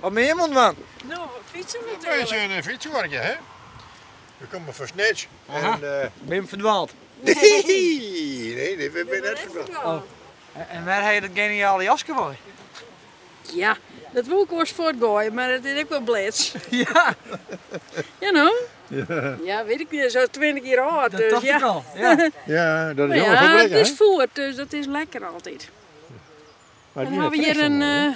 Wat mear moet man? No, fytsen natuerlik. Wij zijn fietswerkje, hè? We komen van Snits. Aha. En, Ben je verdwaald? nee, nee, nee, we zijn net verdwaald. Oh. En waar heb je dat geniale jasje voor? Ja, dat wil ik ooit voortgooien, maar dat is ook wel blits. Ja, Ja, nou? Ja. weet ik niet. Zo 20 jaar oud. dat dus dacht ja. ik al. Ja. Ja, dat is Maar heel ja, veel het is hè? voert, dus dat is lekker altijd. Maar En die dan hebben we hier fris een dan, hè?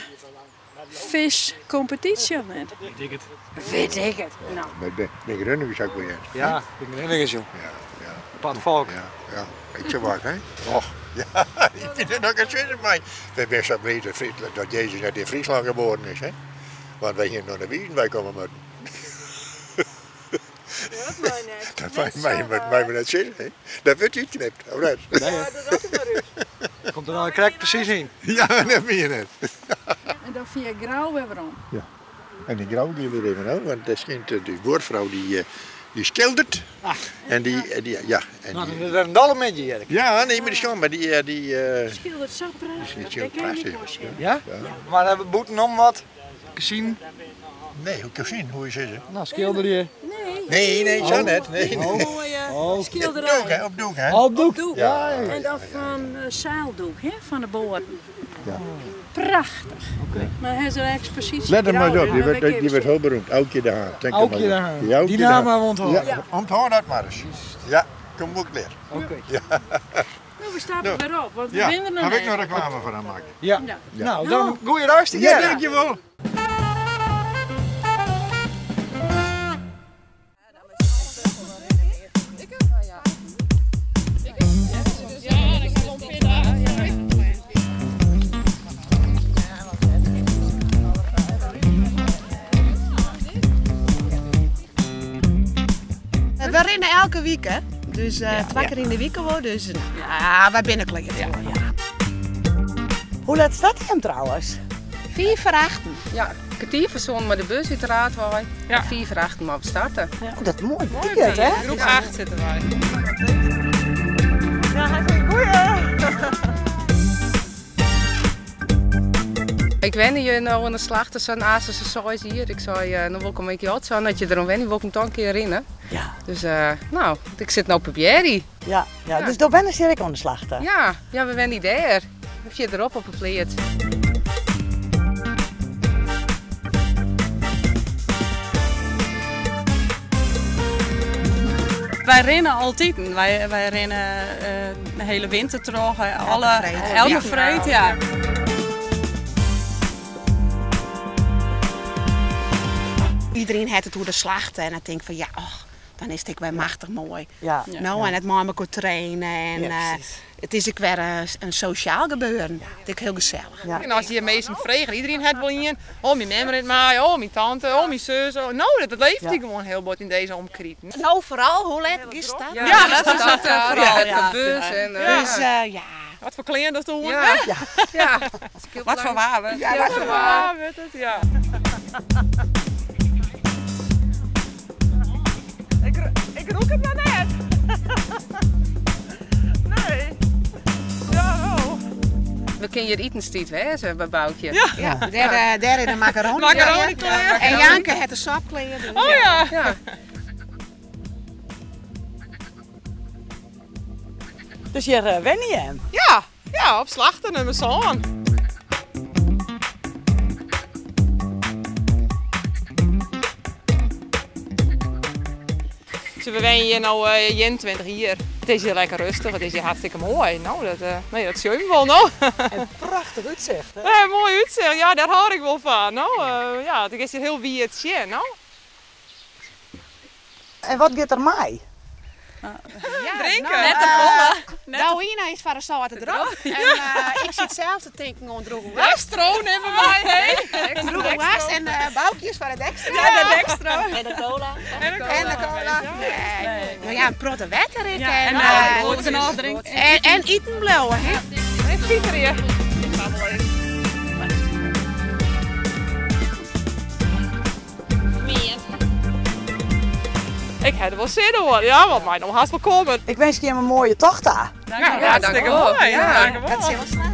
viscompetitie of net. Weet ik het. Weet ik het. Nou, Bij de, de Groningen zou ik wel eens. Ja, ik ben er joh. Ja, ja, Pad volk. ja, ja. Ik zou wat, hè? Och, ja, ik vind het nog een zin in mij. We zijn zo blij dat, dat Jezus net in Friesland geboren is, hè? Want wij hier naar de Wiezen wij komen moeten. dat mij net. Dat wij mij mij maar net zin, hè? Dat wordt uitgeknipt, of net? Nee, hè? Ja, dat ook maar uit. Komt er nou krek precies in. Ja, dat ben je net. En dan via Grauw weer om. En die grauw die weer even ook, want dat schijnt die boervrouw die, die schildert. En die, die, ja. En Nou, die, dan is er een dolle met je, Jerk. ja, nee, maar die schoon, maar die, die Schildert zo prachtig. Die Dat schildert kan je niet prachtig. meer zien. Ja? Maar hebben we boeten om wat gezien? nee, hoe gezien, hoe is het? Nou, schilder je. Nee. Nee, nee, zo net. Nee, Hele nee. mooie Oh. schilderij. Op doek, hè, op doek, hè. Oh, op doek. Doek. Ja, ja, ja, En dan van zeildoek, hè, van de boord. Ja. Prachtig. Oké. Maar hij is een expositie. Let hem maar eens Grauw, op, die hè, wordt, dat die wordt heel beroemd. Aukje de Haan. Denk er Aukje maar de op. Haan. Die Aukje Die de naam Haan. maar onthouden. Ja, onthoud dat maar eens. Ja, kom ook leer. Oké. Nou, we stappen Nou, weer op, want we Ja, winnen er heb ik net. nog reclame voor aan maken. Ja. Ja. Nou, dan goeie reis, Ja, Jerk. dankjewel. We rennen elke week, hè? Dus twee keer in de week gewoon. Dus ja, wij binnen klaar. Ja. Hoe laat staat hem trouwens? 7:25. Ja, kwartier voor zon maar de bus uiteraard wij. Ja. 7:25 maar we starten. Oh, dat is mooi ticket, hè? Groep 8 zitten wij. Ja, hij zegt goeie. Ik wende je nou aan de slag tussen zo'n Azense saus hier. Ik zei, nou wil ik een keer zo dat je erom went, wil ik hem toch een keer in. Hè? Ja. Dus nou, ik zit nou op Jerry. Ja, ja, dus door ben ik aan de slag. hè? Ja, ja, we wennen daar. We zitten erop op het pleet. Wij rennen altijd. Wij rennen de hele winter terug. Alle, vreet. elke Ja. vreet, ja. Iedereen heeft het hoe de slachten. En dan denk ik van ja, och, dan is het ik weer machtig mooi. Ja. Nou, en het mooi elkaar trainen. En, Ja, precies. het is ook weer een sociaal gebeuren. Het is heel gezellig. Ja. En als je mensen vraagt, iedereen heeft wel een. Oh, mijn mem rent mij, oh, mijn tante, oh, mijn zus. Oh. Nou, dat leeft hier gewoon heel wat in deze omkriet. Nou, vooral, hoe laat is dat? Ja, dat is dat vooral, Ja, ja. de bus en Dus ja. Wat voor kleren dat doen? Ja. hè? Ja. Ja. Wat voor waar we. Ja, wat voor Ja, weet het, ja. Ik roek het maar net. Nee. Ja, oh. We kunnen hier eten stiet wezen bij Boukje. Ja. Ja, daar, daar in de macaroni. Macaroni kleur. En Janke heeft de sapkleren. Dus. Oh ja. Ja. Dus hier wen je hem? Ja, ja, op slachten en mijn zoon. Dus we zijn hier nou 21 hier. Het is hier lekker rustig, het is hier hartstikke mooi. Nou, dat, nee, dat zie je wel nou. En prachtig uitzicht, hè? Ja, mooi uitzicht, ja, daar hou ik wel van. Nou, ja, het is hier heel wie het zien, nou. En wat gaat er mij? Ja, Drinken. Nou, Net te volle. Nou, Ina is van de zout erop. En ik zit zelf te denken aan droge was. Extra nemen wij, hè? Droge was en boukjes van het extra. Ja, de extra. En de cola. En de En de cola. Nee. Nou ja, een protte wetter ik. Ja, en brood en al drinken. En eten blauwe, hè? En Pieter hier. Ik heb er wel zin in hoor. Ja, want mij nog haast wel komen. Ik wens je een mooie tocht daar. Ja, hartstikke mooi. Ja. Ja, dank je wel. Dat is heel snel.